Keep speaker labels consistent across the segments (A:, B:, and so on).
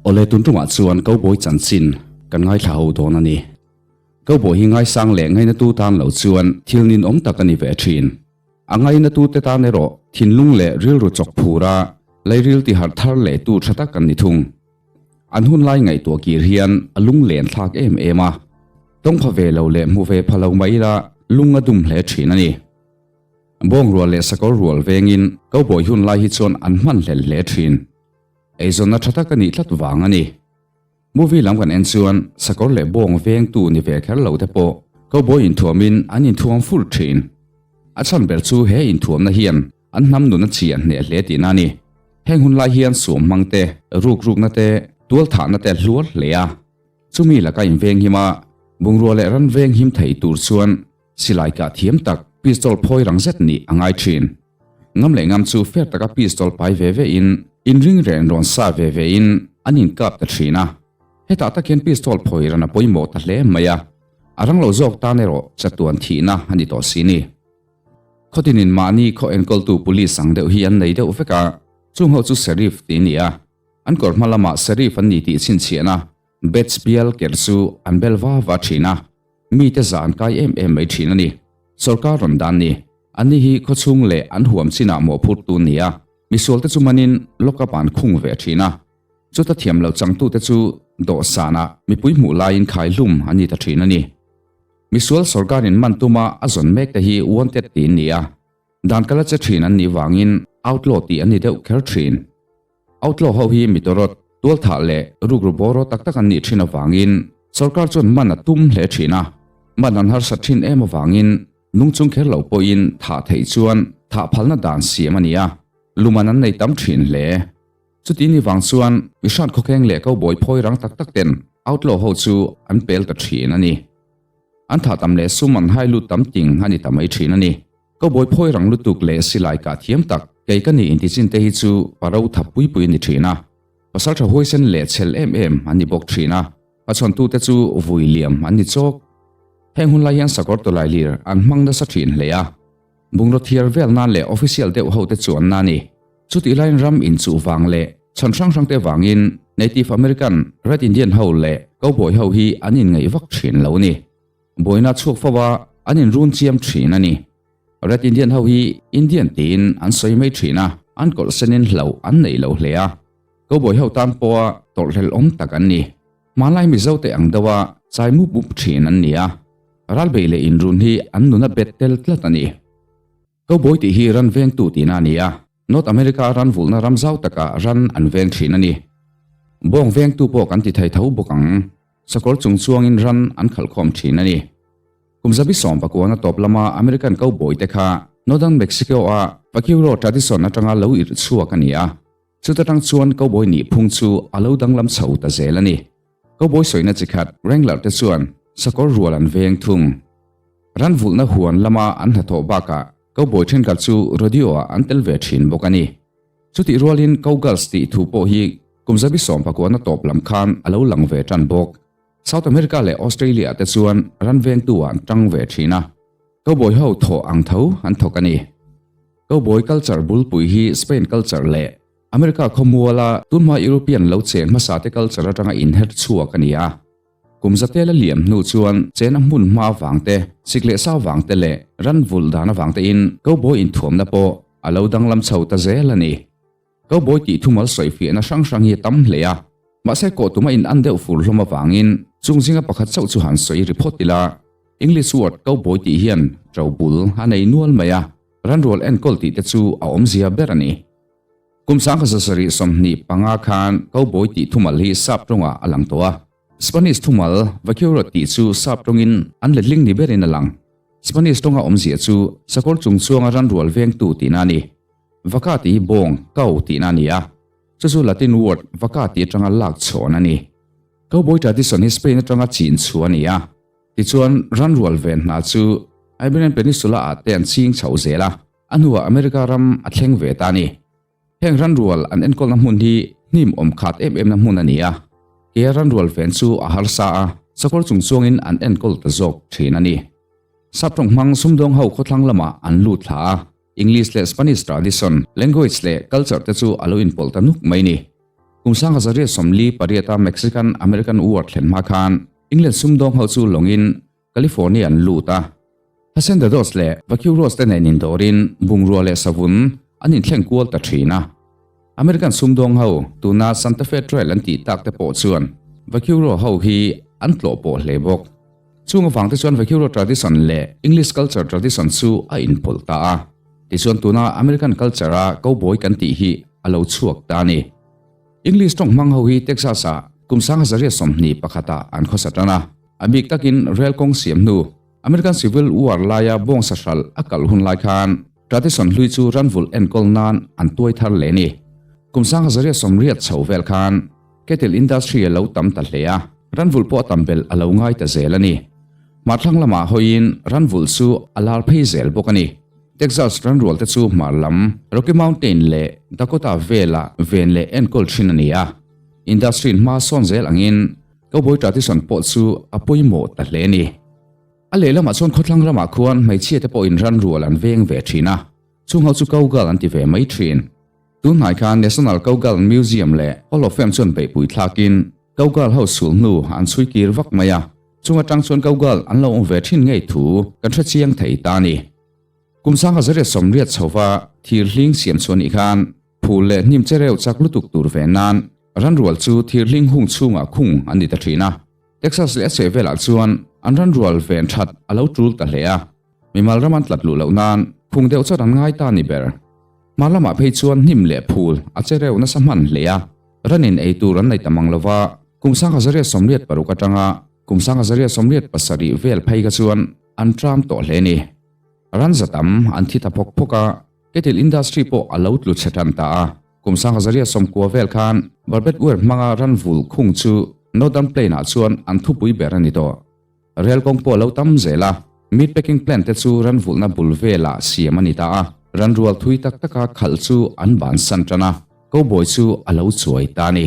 A: Awle tun tumah chuan Cowboy chanchin kan ngaithla ho dawn a ni. Cowboy hi ngaisang leh ngainatu tan lo chuan thil ninawm tak a ni ve thin. A ngainatute tan erawh thinlung leh rilru chawk phura leiril tiharh thar leh tu tha tak an ni thung. An hun lai ngaihtuah kir hian a lung len thlak em em a. Tawng pha ve lo leh hmu ve pha lo mai ila lung a dum hle thin a ni. Bawng rual leh sakawr rual vengin Cowboy hun lai hi chuan an hman hlel hle thin. Eizawnna tha tak a nih tlat vang a ni. Movie lam kan en chuan sakawr leh bawng vengtu ni ve kher lo te pawh Cowboy inthuamin an inthuam fur thin. A chhan ber chu he inthuamna hian an hnam nun a chiah hneh hle tihna a ni. Heng hun lai hian suam hmang te, ruk rukna te, tual thahna te a hluar hle a. Chumi laka inveng him a, bungrua leh ran veng him thei tur chuan silai kah thiam tak pistol phawi rang zet nih a ngai thin. Ngam leh ngam chu fair taka pistol pai ve ve in, inring ren rawn sa ve ve in an inkap ta thin a. Hetah tak hian pistol phawi ran a pawimawh ta hle mai a, a rang lo zawk tan erawh chatuan thihna a ni tawh si ni. Khawtinin mahni khaw enkawltu police ang deuh hi an nei deuh vek a, chung ho chu Sheriff tih a ni a. An kawr hma lamah Sheriff an ni tih chhinchhiahna badge bial ker chu an bel va va thin a. Mite zah an kai em em mai thin a ni. Sorkar rawn dan ni. Anni hi khawchhung leh an huam chinah mawhphurtu an ni a, misualte chu manin lock-up an khung ve thin a. Chuta thiam lo changtute chu dawhsanah mipui hmuh laiin khai hlum an ni ta thin a ni. Misual sorkarin man tuma a zawn mek te hi wanted tih an ni a, dan kala che thin an nih vangin outlaw tih an ni deuh kher thin. Outlaw ho hi mitawrawt, tualthah leh rukru bawraw tak tak an nih thin avangin sorkar chuan man a tum hle thin a, man an harsat thin em avangin nungchung kher lo pawhin thah theih chuan thah phalna dan siam a ni a, luman an nei tam thin hle. Chuti ni vang chuan mihran khawkheng leh cowboy phawi rang tak tak ten outlaw ho chu an pel ta thin a ni. An thah tam leh sum an hai lut tam ting a ni ta mai thin a ni. Cowboy phawi rang lutuk leh silai kah thiam tak kei ka nih intichin te hi chu paro thap pui pui a ni thin a. Pasal tha huaisen leh chhel em em an ni bawk thin a, a chhawntute chu vui liam an ni chawk. Heng hun lai hian sakawr tawlai lir an hmang nasa thin hle a. Bungraw thiar vel nan leh official deuh ho te chuan na ni. Chutih laiin ram inchuh vang leh chhan hrang hrang te vangin Native American, Red Indian ho leh Cowboy ho hi an inngaih vak thin lo ni. Buaina chhuak fo a, an inrun chiam thin a ni. Red Indian ho hi Indian tiin an sawi mai thin a, an kawlh senin hlauh an neih lo hle a. Cowboy ho tan pawha tawrhhlelh awm tak an ni. Hmanlai Mizo te ang deuha chai mup mup thin an ni a, ralbei leh inrun hi an nuna bet tel tlat a ni. Cowboy tih hi ran vengtu tihna a ni a, North America ran vulhna ram zau takah ran an veng thin a ni. Bawng vengtu pawh kan ti thei tho bawk ang. Sakawr chung chuangin ran an khalhkhawm thin a ni. Kum zabi sawmpakuana tawp lama American cowboy te kha Northern Mexico-a Vaquero tradition atanga lo irh chhuak a ni a. Chuta tang chuan cowboy nih phung chu a lo danglam chho ta zel a ni. Cowboy sawina chi khat Wrangler te chuan sakawr rual an veng thung. Ran vulhna huan lama an hnathawh bakah cowboy thenkhat chu rodeo ah an tel ve thin bawk a ni. Chutih rualin cowgirls tih thu pawh hi kum zabi sawmpakuana tawp lam khan a lo lang ve tan bawk. South America leh Australia te chuan ran vengtu ah an tang ve thin a, cowboy ho thawh ang tho an thawk a ni. Cowboy culture bulpui hi Spain culture leh America khawmuala tunhma European lo cheng hmasa te culture atanga inher chhuak a ni a. Kum zatela liam hnu chuan chena hmun hma avang te, sik leh sa vang te leh ran vulh dan avang tein cowboy inthuamna pawh a lo danglam chho ta zel a ni. Cowboy tih thumal sawifiahna hrang hrang hi a tam hle a, mahse kawhtuma in an deuh fur hlawm avangin chung zinga pakhat chauh chu han sawi ri phawt ila. English word cowboy tih hian ṭo bul a nei nual mai a, ranrual enkawl tih te chu a awmzia ber a ni. Kum 1725 khan cowboy tih thumal hi sap tawngah a lang tawh a, Spanish thumal vaquero tih chu sap tawngin an letling ni berin a lang. Spanish tawnga awmzia chu sakawr chung chuanga ranrual vengtu tihna a ni. Vaca tih hi bawng, cow, tihna a ni a, chu chu Latin word vaca tih atanga lak chhawn a ni. Cowboy tradition hi Spain atanga chin chhuah a ni a, tichuan ranrual ven hna chu Iberian Peninsula ah te an ching chho zel a, a hnuah America ram a thleng ve ta a ni. Heng ranrual an enkawlna hmun hi hnim awm khat em emna hmun a ni a, kea ranrual ven chu a harsa a, sakawr chung chuangin an enkawl ta zawk thin a ni. Saptawng hmang sumdawng ho khawthlang lamah an lut thla a. English leh Spanish tradition, language leh culture te chu a lo inpawlh ta nuk mai ni. Kum 1848 a Mexican American War thlen hma khan England sumdawng ho chu lawngin California an lut a. Hacendados leh Vaqueros te nen indawrin bungrua leh savun an inthleng kual ta thin a. American sumdawng ho tuna Santa Fe Trail an tih tak te pawh chuan Vaquero ho hi an tlawh pawh hle bawk. Chung avang te chuan Vaquero tradition leh English culture tradition chu a inpawlh ta a. Tichuan tuna American culture a cowboy kan tih hi a lo chhuak ta a ni. English tawng hmang ho hi Texas ah kum 1921 ah an khawsa tan a. A bik takin rail kawng siam hnu American Civil War laia bawngsa hralh a kalh hun lai khan tradition hlui chu ranvulh enkawl nan an tuai thar leh a ni. Kum 1980 chho vel khan Kettle industry a lo tam ta hle a, ranvulh pawh a tam belh a lo ngai ta zel a ni. Hmarthlang lamah hawiin ranvulh chu a lar phei zel bawk a ni. Texas ranrual te chu hmar lam Rocky Mountain leh Dakota vela ven leh enkawl thin a ni a. Industry in hma sawn zel angin Cowboy tradition pawh chu a pawimawh ta hle a ni. A lehlamah chuan khawthlang ramah khuan hmeichhia te pawhin ranrual an veng ve thin a, chung ho chu cowgirl an ti ve mai thin. Tunhnai khan National Cowgirl Museum leh Hall of Fame chuan beihpui thlakin Cowgirl ho sul hnu an chhui kir vak mai a, chung atang chuan Cowgirl an lo awm ve thin ngei thu kan hre chiang thei ta a ni. Kum 1980 chhova thir hling siam chhuah nih khan phul leh hnim che reuh chak lutuk tur ve nan ranrual chu thir hling hung chhungah khung an ni ta thin a. Texas leh a chheh velah chuan an ranrual ven that a lo tul ta hle a. Mimal ram an tlat luh loh nan phung deuh chawt an ngai ta ni ber. Hmar lamah phei chuan hnim leh phul a che reuh nasa hman hle a, ranin ei tur an nei ta mang lova, kum 1986 atanga kum 1987 vel phei kha chuan an tram tawh hle ni. Ran za tam an thi ta phawk phawk a, kettle industry pawh a lo tlu chhe tan ta a, kum 1990 vel khan barbed wire hmanga ran vul khung chu Northern Plain ah chuan an thupui ber a ni tawh. Rel kawng pawh a lo tam zel a, meat packing plant te chu ran vulhna bul velah siam a ni ta a, ran rual thui tak taka khalh chu an bansan tan a, cowboy chu a lo chuai ta a ni.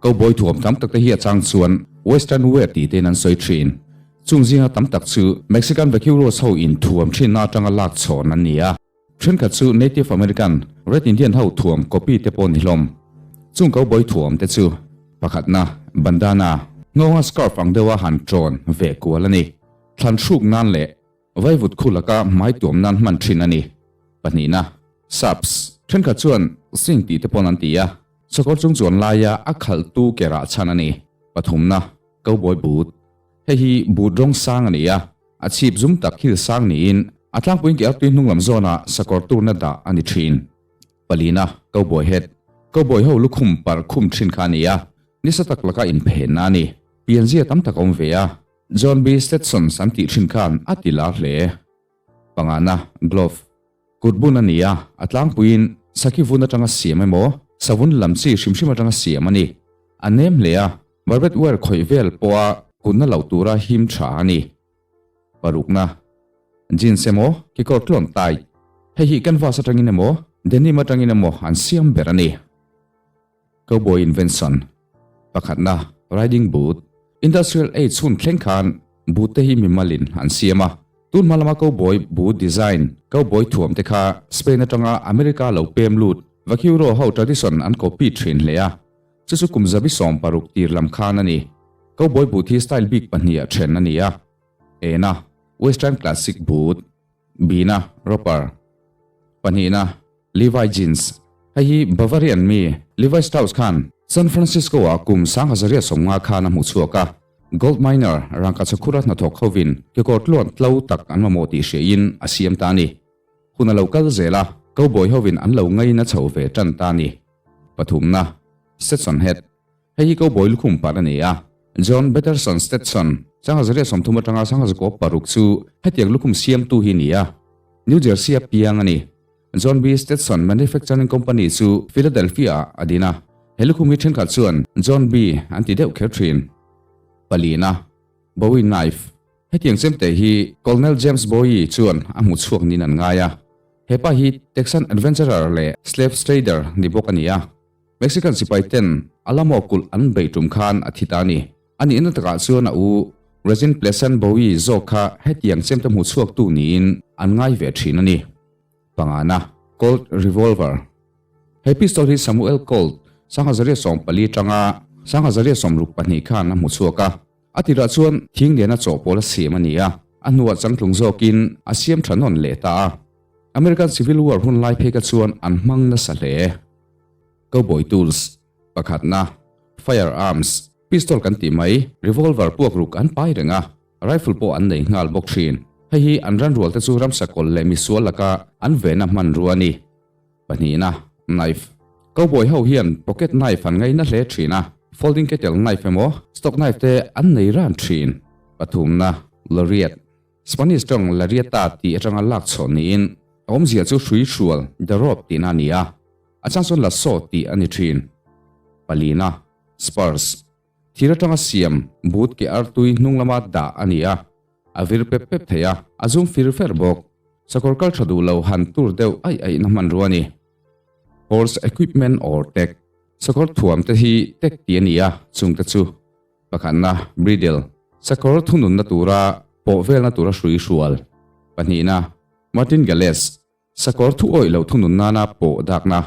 A: Cowboy thuam tam tak te hi a chang chuan western wear tih tein an sawi thin. Chung zinga tam tak chu Mexican vaqueros ho in thuam thinna atanga lak chhawn an ni a. Thenkhat chu Native American, Red Indian ho thuam copy te pawh ni hlawm. Chung cowboy thuam te chu pakhatna, bandana, nghawnga scarf ang deuha han ṭawn ve kual a ni. Thlan hruk nan leh vaivut khu laka hmai tuam nan hman thin a ni. Pahnihna, Subs, thenkhat chuan sing tih te pawn an ti a, sakawr chung chuan laia a khalhtu ke rah chhan a ni. Pathumna, cowboy boot, hei hi boot rawng sang a ni a, A chhip zum tak hil sang niin a tlangpuiin ke artui hnung lam zawnah sakawr turna dah a ni thin. Palina, Cowboy hat, Cowboy ho lukhum parh khum thin kha a ni a, nisa tak laka inphenna a ni. Pianzia tam tak a awm ve a, John B. Stetsons an tih thin khan a ti lar hle. Pangana, Glove, Kut bun a ni a, a tlangpuiin sakhi vun atanga siam emaw, savun lam chi hrim hrim atanga siam a ni. A nem hle a, barbed wire khawih vel pawha kutna loh tura him tha a ni. Parukna, Jeans emaw, kekawr tlawn tight, hei hi canvas atangin emaw, denim atangin emaw an siam ber a ni. Cowboy invention pakhatna riding boot, Industrial Age hun thleng khan boot te hi mimalin an siam a. Tun hma lama cowboy boot design, cowboy thuam te kha Spain atanga America lo pem lut vaquero ho tradition an copy thin hle a. Chu chu kum zabi 60 tir lam khan a ni. Cowboy boot hi style bik pahniha then a ni a. Ena, Western classic boot, Bina, Roper. Pahnihna. Levi Jeans, Hei hi Bavarian mi Levi Strauss khan San Francisco-ah kum 1950 khan a hmuh chhuak a. Gold miner rangkachawkhura hnathawk hovin kekawr tluan tlo tak an mamawh tih hriain a siam ta a ni. Hun a lo kal zel a, cowboy hovin an lo ngaina chho ve tan ta a ni. Pathumna, Stetson Hat, Hei hi cowboy lukhum parh a ni a. John Betterson Stetson, 1930 atanga 1906 chu hetiang lukhum siamtu hi a ni a. New Jersey-a piang a ni. John B. Stetson Manufacturing Company chu Philadelphia-ah a din a. He lukhum hi thenkhat chuan John B. an ti deuh kher thin. Palina, Bowie Knife, Hetiang chemte hi Colonel James Bowie chuan a hmu chhuak niin an ngai a. He pa hi Texan adventurer leh slave trader ni bawk a ni a. Mexican sipai ten Alamo kulh an beih tum khan a thi ta a ni. A nihna takah chuan a u Regin Pleasant Bowie zawk kha hetiang chemte hmu chhuaktu niin an ngai ve thin a ni. Pangana, Colt Revolver. He pistol hi Samuel Colt, 1440 atanga 1462 khan a hmu chhuak a. A tirah chuan thing nena chawhpawl a siam a ni a, a hnuah changtlung zawkin a siam tha nawn leh ta a. American Civil War hun lai phei kha chuan an hmang nasa hle. Cowboy Tools, Pakhatna, Firearms, Pistol kan tih mai, revolver puak ruk an pai reng a, rifle pawh an nei nghal bawk thin. Hei hi an ranrual te chu ramsa kawlh leh misual laka an vehna hmanrua a ni. Pahnihna, Knife. Cowboy ho hian pocket knife an ngaina hle thin a, folding kettle knife emaw stock knife te an nei ran thin. Pathumna, Lariat. Spanish tawng la riata tih atanga lak chhuah niin a awmzia chu hrui hrual, the rope, tihna a ni a, a chang chuan lasso tih a ni thin. Palina, Spurs. Thir atanga siam boot ke artui hnung lama dah a ni a, a vir pep pep thei a, a zum fir fer bawk. Sakawr kal tha duh lo han tur deuh aih aihna hmanrua a ni. Horse equipment or tech. Sakawr thuam te hi tech tih a ni a, chungte chu Pakhatna, Bridle, sakawr thununna tura pawh velna tura hrui hrual. Pahnihna, Martingales, sakawr thu awih loh thunun nana pawh dakna.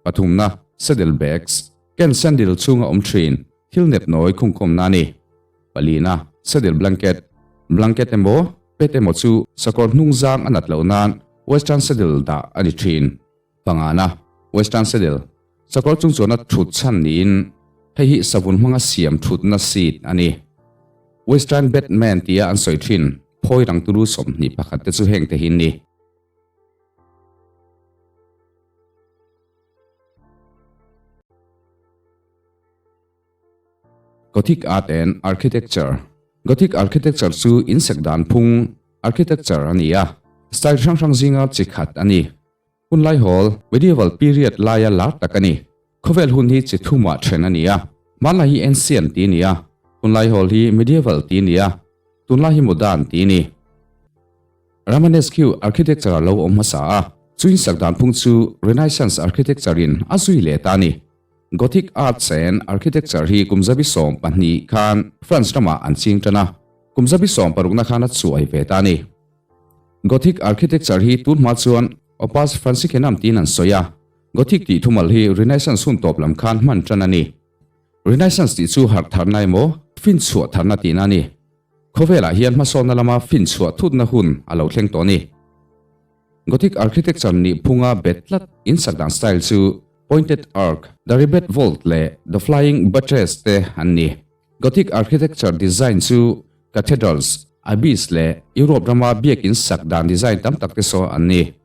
A: Pathumna, Saddle bags, ken sandal chhunga awm thin, thil nep nawi khungkhawmna a ni. Palina, Saddle blanket, blanket emaw, pet emaw chu sakawr hnungzang a nat loh nan Western saddle dah a ni thin. Pangana, Western Saddle, sakawr chung chuana thut chhan niin hei hi savun hmanga siam thutna seat a ni. Western Batman tia an sawi thin phawi rang turu 21 te chu heng te hi an ni. Gothic Art and Architecture Gothic architecture chu insek dan phung architecture a ni a, style hrang hrang zinga chi khat a ni. Hun lai hawl, medieval period, laia lar tak a ni. Khawvel hun hi chi thumah then a ni a, hmanlai hi ancient ti a ni a, hun lai hawl hi medieval ti a ni a, tunlai hi modern ti a ni. Romanesque architecture a lo awm hmasa a, chu insak dan phung chu Renaissance architecture in a zui leh ta a ni. Gothic arts and architecture hi kum zabi 12 khan France ramah an ching tan a, kum zabi 16na khan a chuai ve ta a ni. Gothic architecture hi tun hma chuan Opus Francigenum tiin an sawi a, Gothic tih thumal hi Renaissance hun tawp lam khan hman tan a ni. Renaissance tih chu harh tharna emaw, finchhuah tharna tihna a ni. Khawvelah hian hmasawnna lama finchhuah thutna hun a lo thleng tawh a ni. Gothic architecture nih phunga bet tlat insak dan style chu Pointed Arch, The Ribbed Vault leh The Flying Buttress te an ni. Gothic architecture design chu cathedrals, abbeys leh Europe rama biakin sak dan design tam tak te saw an ni.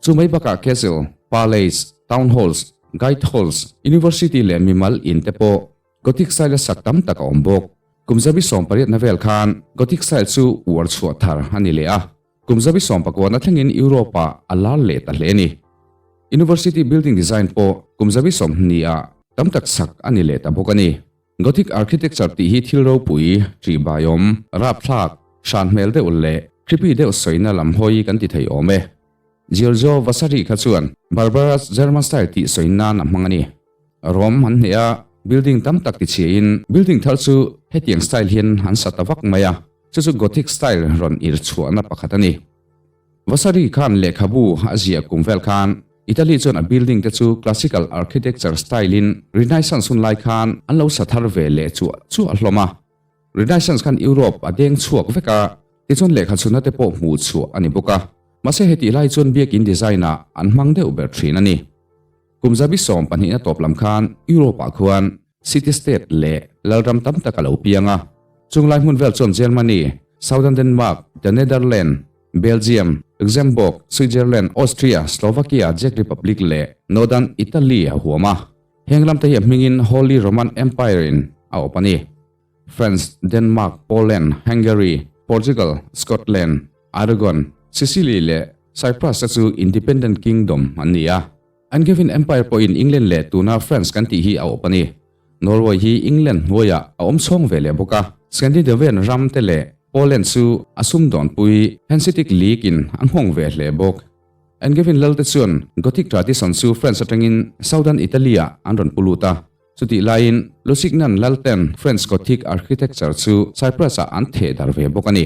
A: Chu mai bakah castle, palace, town halls, guild halls, university leh mimal in te pawh Gothic style a sak tam tak a awm bawk. Kum zabi 18 na vel khan Gothic style chu uar chhuah thar a ni leh a. Kum zabi 19 na thlengin Europe-ah a lar leh ta hle a ni. University building design pawh kum zabi 20 ah tam tak sak a ni leh ta bawk a ni. Gothic architecture tih hi thil ropui, ṭihbaiawm, rapthlak, hran hmel deuh leh creepy deuh sawina lam hawi kan ti thei awm e. Giorgio Vasari kha chuan Barbarous German style tih sawi nan a hmang a ni. Rome an hneh a, building tam tak tichhiain building thar chu hetiang style hian an sa ta vak mai a. Chu chu Gothic style rawn ir chhuahna pakhat a ni. Vasari khan lehkhabu a ziah kum vel khan Italy chuan a building te chu classical architecture style in Renaissance hun lai khan an lo sa thar ve leh chuah chuah hlawm a. Renaissance khan Europe a deng chhuak vek a, tichuan lehkha chhunna te pawh hmuh chhuah a ni bawk a. Mahse hetih lai chuan biakin design ah an hmang deuh ber thin a ni. Kum zabi 12 na tawp lam khan Europe ah khuan City state leh lalram tam tak a lo piang a. Chung lai hmun vel chuan Germany, Southern Denmark, the Netherlands, Belgium, Luxembourg, Switzerland, Austria, Slovakia, Czech Republic leh Northern Italy a huam a. Heng ram te hi a hmingin Holy Roman Empire in a awp a ni. France, Denmark, Poland, Hungary, Portugal, Scotland, Aragon, Sicily leh Cyprus te chu independent kingdom an ni a. Angevin Empire pawhin England leh tuna France kan tih hi a awp a ni. Norway hi England hnuaiah a awm chhawng ve leh bawk a, Scandinavian ram te leh Poland chu a sumdawnpui Hanseatic League in a nghawng ve hle bawk. Angevin lal te chuan Gothic tradition chu France atangin Southern Italy ah an rawn pu lut a, chutih laiin Lusignan lal ten French Gothic architecture chu Cyprus ah an theh dar ve bawk a ni.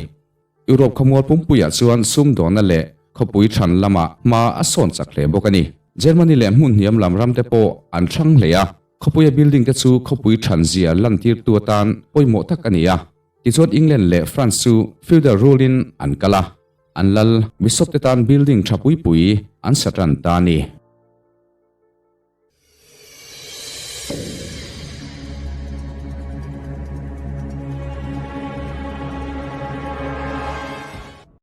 A: Europe khawmual pumpuiah chuan sumdawnna leh khawpui than lamah hma a sawn chak hle bawk a ni. Germany leh hmun hniam lam ramte pawh an hrang hle a. Khawpuia building te chu khawpui thanzia lantirtu atan pawimawh tak a ni a. Tichuan England leh France chu feudal rule in an kal a, an lal Bishop te tan building tha pui pui an sa tan ta a ni.